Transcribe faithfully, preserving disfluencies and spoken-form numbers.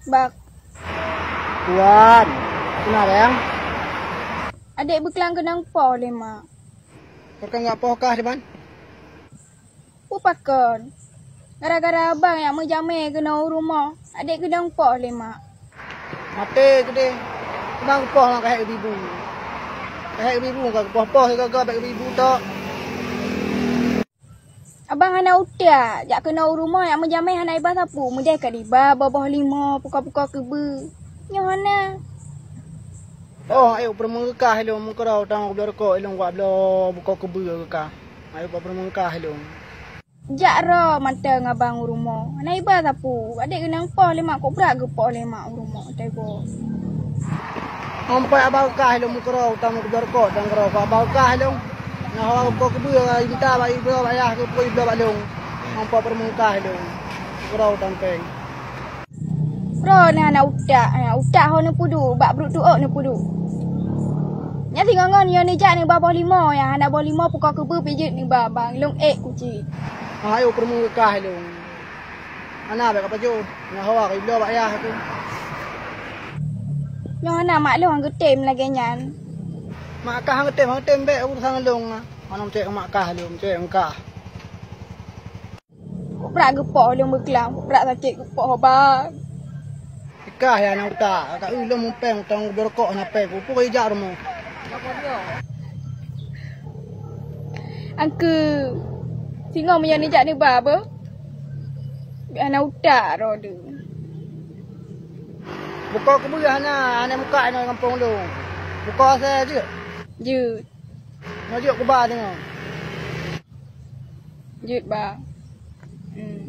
Bak. Tuan, kenapa, Yang? Adék beuklang keunong poh lé mak. Pakon jak poh kah, Diman? Peue pakon? Gara-gara abang nyang meujamé keunoe u rumoh, adék keunong poh lé mak. Maté keudeh. Keunong poh lam kahé ibu-ibu. Kahé ibu-ibu ka geupoh-poh sigoe-goe bèk ibu-ibu tok. Abang hana utak, jak keunoe u rumoh nyang meujamé hana iba sapeue, meudeh ka diba boh-boh limo, pukoe-pukoe keubeue. Nyoe hana. Oh, ayo peurumeung kah ilong meukeurau tanggong bloe rukok ilong wak bloe bukoe keubeue kah. Ayo peurumeung kah ilong. Jak ro mantong abang u rumoh. Hana iba sapeue. Adék keunong poh lé mak, kok brat geupoh lé mak u rumoh, teugo. Ampai abang kah ilong meukeurau tanggong bloe rukok tanggong rokok abang kah ilong. Nah, hawa bukoe keubeue, inta bak ibloe bak yah keu pui ibloe bak long. Ampai peurumeung kah ilong. Meukeurau tampeng. Droeneuh hana utak, hana utak ho neupeuduek, bak brok tuok neupeuduek. Nyan singoh ngon nyoe neujak neuba boh limo, nyang hana boh limo pukoe keubeue pih jeuet neuba bang, lôn ék kucit. Ah, ayo peurumeung kah ilong. Hana bèk ka pajoh, nyoe hawa ka ibloe bak yah aku. Nyoe hana mak lôn geutem lagèe nyan. Mak kah geutem, geutem bèk urusan lôn. Mana cek mak kah lôn, cek engkah. Kok brat geupoh lôn beuklang, kok brat sakét geupoh bang. Ikah ya aneuk utak, ka eu lôn mupeng utang ubé rukok hana pèng, peue ijak rumoh. Angku, singoh meunyoe nijak neuba beuh? Bèk hana utak droeneuh. Bukoe keubeue hana, hana muka inoe gampông lôn. Bukoe asai jeuet? Jeuet. Nyoe jeuet kuba singoh. Jeuet ba. Hmm.